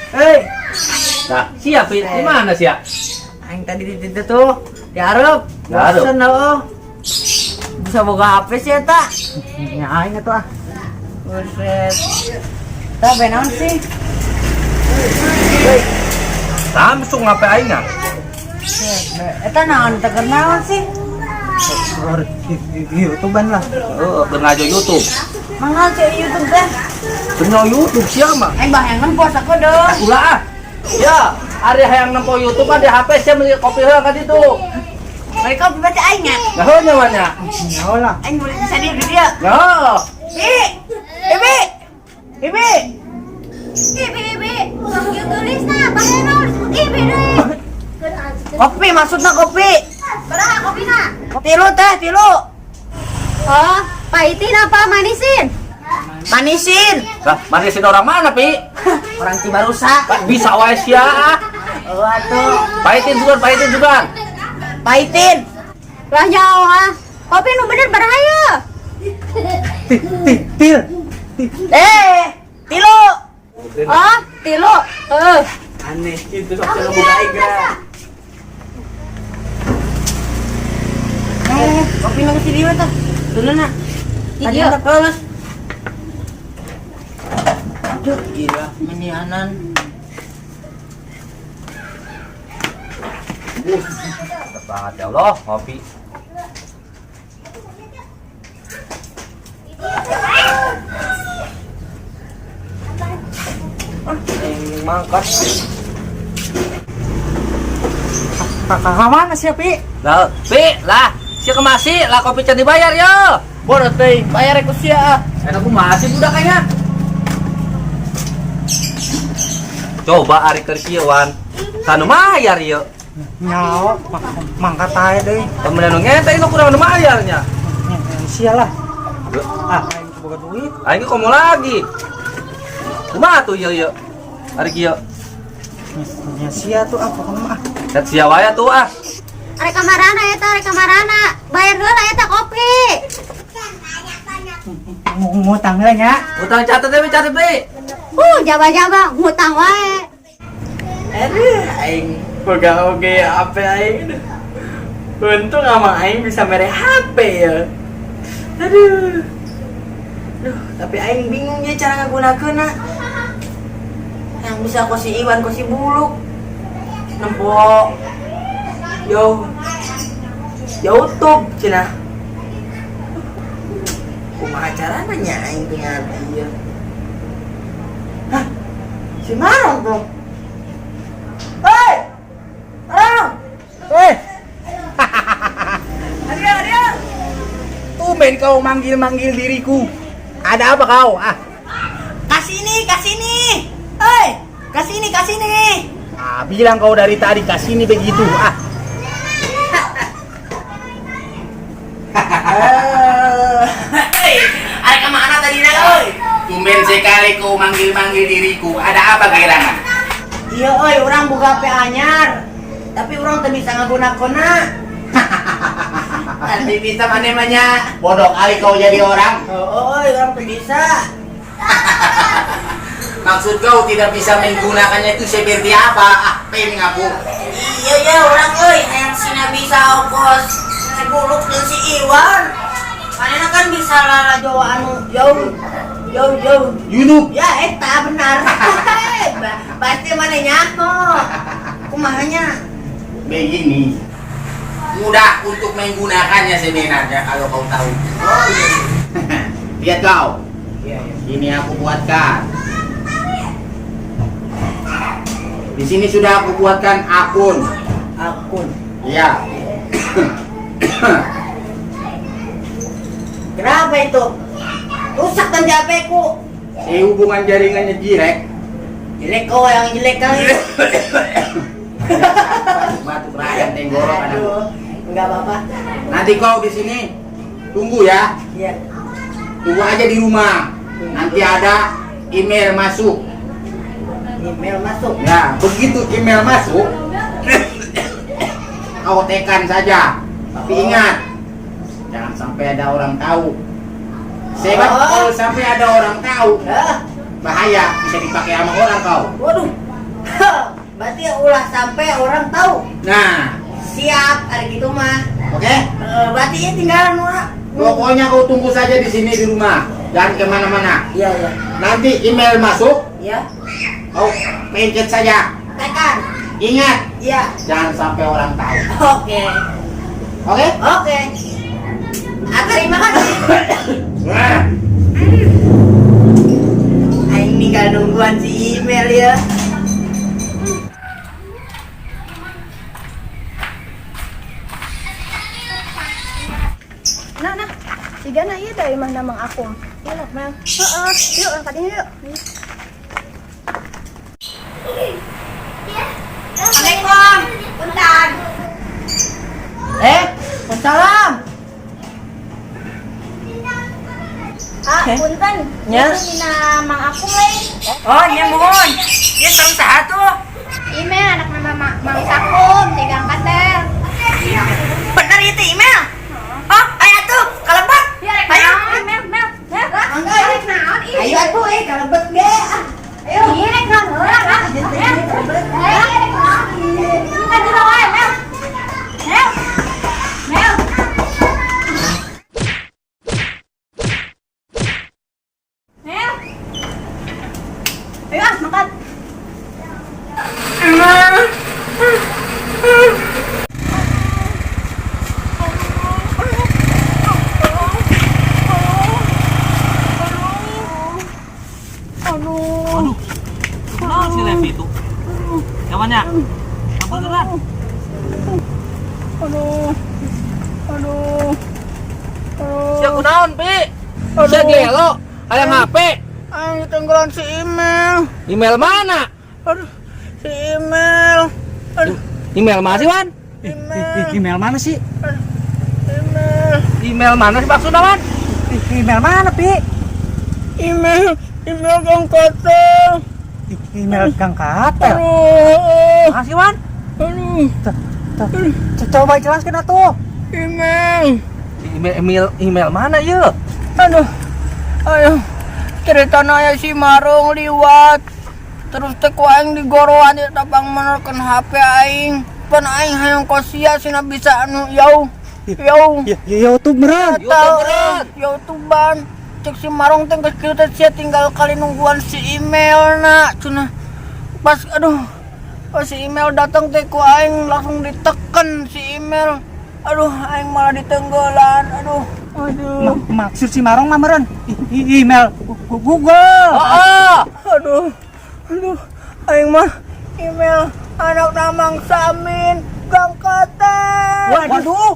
Hei, Nah, siap, Pi. Di mana sih ya? Aing tadi di situ tuh, di hareup. Di hareup. Bosen oh. Bisa boga HP sih eta. Ya aing atuh ah. Buset. Tah naon sih? Samsung HP aing ah. Eta naon teh keur naon sih? YouTubean lah. Heeh, keur ngajo YouTube. Mangal sih YouTube teh. Keur ngajo YouTube sia mah. Aing bah yang nempo sakodo. Ulah ah. Ya, ari hayang nempo YouTube mah di HP sia meuli kopi heula ka ditu. Mereka berarti aing nya. Nah, heuh nya. Nyaho lah. Aing boleh bisa di dia. Nah, Bi. Ibi. Ibi. Ibi, ibi, sok ieu tulisna, bahaya naon disebut ibi deui. Kopi maksudna kopi. Baraha kopina? Tilu teh, tilu. Oh, pahitin apa manisin? Manisin. Lah, manisin orang mana, Pi? Orang Cibarusa. Pak, bisa wae sia ah. Oh, atuh. Pahitin sugan, pahitin sugan. Pahitin. Lah nyaho ah. Kopi nu bener baraha ye. Til. Eh, tilu. Oh, tilu. Heeh. Aneh itu sok cenah boga aing geura. Eh, kopi nang si dieu tah. Duluna. Tadi Di dieu. teh geus. Aduh, gila, menianan. Mantap banget ya Allah, kopi. Ah, mangkat. Kakak mana sih, Pi? Lah, Pi, lah, sia kemasi, lah kopi can dibayar yo. Bodoh teh, bayar ku sia ah. Enak aku masih budak kayaknya. Coba ari keur kieu wan. Sanu mayar yeuh. Nyaho, mangkat aja deh. Temen nu ngente nu kurang nu mayarnya. Sia lah. Ah, aing boga duit. Aing komo lagi. Kumaha tuh ieu ieu? Ari kieu. Nya sia tuh ah pokoknya mah. Set sia wae tuh ah. Arek kamarana eta, arek kamarana. Bayar heula eta kopi. Ngutang heula nya. Utang catet we, catet we. Jaba-jaba ngutang wae. Aduh, aing boga oge HP aing. Aduh. Untung sama aing bisa mere HP ya. Aduh. Duh, tapi aing bingung ya cara ngagunakeunna. Yang bisa ku si Iwan, ku si Buluk. Nempo yo YouTube cenah. Kumaha carana nya aing teu ngarti ya. Hah? Si Marong tuh. Hei! Marong! Eh, Adia, adia! tumben kau manggil-manggil diriku. Ada apa kau? Ah, Kasih ini, kasih ini. Hei, kasih ini, kasih ini. ah bilang kau dari tadi kasih ini begitu. Ah, Hei, ada kemana tadi nak, oi? Tumben sekali kau manggil-manggil diriku. Ada apa gerangan? Iya, oi, orang buka HP anyar. Tapi orang teu bisa ngagunakeunna. Nanti bisa mana manya. Bodoh kali kau jadi orang. Oh, oi, orang teu bisa. Maksud kau tidak bisa menggunakannya itu seperti apa? Ah, pengen aku. Iya, ya, orang euy, hayang sina bisa ongkos si Buluk dan si Iwan. Manehna kan bisa lala Jawa anu jauh jauh jauh. YouTube. Ya, eta benar. Pasti mana nyaho. Kumahanya? Begini. Mudah untuk menggunakannya sebenarnya kalau kau tahu. Oh iya. Lihat kau. Iya, iya. Ini aku buatkan. Di sini sudah aku buatkan akun. Akun. Iya. Kenapa itu? Rusak kan HP ku. Si hubungan jaringannya jelek. Jelek kau yang jelek kali. Batuk radang tenggorokan aku. Aduh, enggak apa-apa. Nanti kau di sini tunggu ya. Iya. Tunggu aja di rumah. Nanti ada email masuk. Email masuk. Ya, begitu email masuk, kau tekan saja. Tapi ingat, jangan sampai ada orang tahu. Sebab Oh. kalau sampai ada orang tahu, Hah? Bahaya, bisa dipakai sama orang kau. Waduh. Berarti ulah sampai orang tahu. Nah, Siap, ada gitu mah. Oke? Eh, berarti ya tinggalan Wak. Pokoknya kau tunggu saja di sini di rumah, jangan kemana-mana. Iya. Nanti email masuk, Iya. Kau pencet saja. Tekan. Ingat, Iya. jangan sampai orang tahu. Oke. Oke? Oke. Ah, terima kasih. Nah. Aing ninggal nungguan si email ya. Nah, nah. Sigana ieu da imah Mang Akum. Iya, Mel. Heeh, yuk angkat ini yuk. Assalamualaikum. Punten. Eh, salam. Ah, punten. Nya. Itu dina Mang Akum lain. Oh, nya muhun. Ieu sareng saha tuh? Email anak nama Mang Sakum, tiga katel. Bener itu email? Oh, ayo tuh, kalebet. Ya, rek Ayo. naon, Mel, Mel, Mel. Mangga, Rek naon ih. Ayo atuh eh kalebet ge. Ah, Ayo. Iya, rek naon heula lah. Iya, kalebet. Eh, rek naon. Kan jero wae, Mel. Mel. Mel. Mel. Ayo ah, makan. Aduh. Kenapa si Levi itu? Kawannya? Apa beneran? Aduh. Aduh. Sia kunaon, Pi? Sia gelo, hayang HP. Aing ditenggelan si email. Email mana? Aduh, si email. Aduh, Email mana sih, Wan? email. Email mana sih? Email. Email mana sih maksudnya, Wan? Email mana, Pi? Email, email Gang Katel. Email Gang Katel. Aduh. Mana sih, Wan? Aduh, Coba jelaskan atuh. Email. Email email email mana ya? Aduh. Ayo. Ceritanya ya si Marung liwat. Terus teh ku aing digoroan di tapang menerkeun HP aing. Pan aing hayang kosia sina bisa anu yau. Yau. Ya, ya YouTube meureun. Tahu, YouTubean. Cek si Marung teh geus kieu teh sia tinggal kali nungguan si email na cenah. Pas aduh, pas si email datang teh ku aing langsung diteken si email. Aduh, aing malah ditenggelan. Aduh. Aduh. Maksud si Marong mah meureun email Google. Oh, Aduh. Aduh. Aing mah email anak Mang Samin Gang Katel. Waduh.